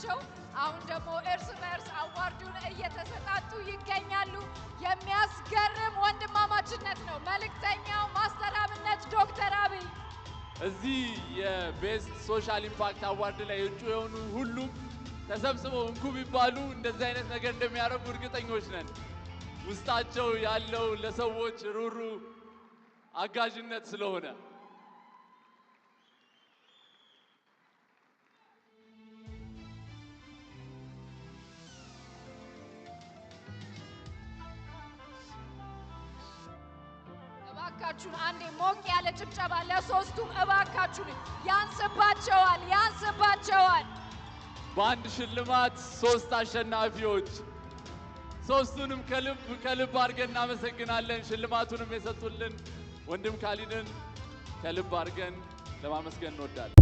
ናቸው። አሁን ደግሞ እርስ በእርስ award ኡን እየተሰጣጡ ይገኛሉ። የሚያስገርም ወንድማማችነት ነው። መልእክተኛው ማስተር አብነት ዶክተር አብይ እዚህ የ Best Social Impact Award ላይ እጩ የሆኑ ሁሉም ተሰብስበው እንኩ ቢባሉ እንደዚህ አይነት ነገር እንደሚያደርጉ እርግጠኞች ነን። ውስጣቸው ያለው ለሰዎች ሩሩ አጋዥነት ስለሆነ። እባካችሁን አንዴ ሞቅ ያለ ጭብጨባ ለሶስቱም እባካችሁን። ያንስባቸዋል፣ ያንስባቸዋል። በአንድ ሽልማት ሶስት አሸናፊዎች፣ ሶስቱንም ከልብ ከልብ አድርገን እናመሰግናለን። ሽልማቱንም የሰጡልን ወንድም ካሊድን ከልብ አድርገን ለማመስገን እንወዳለን።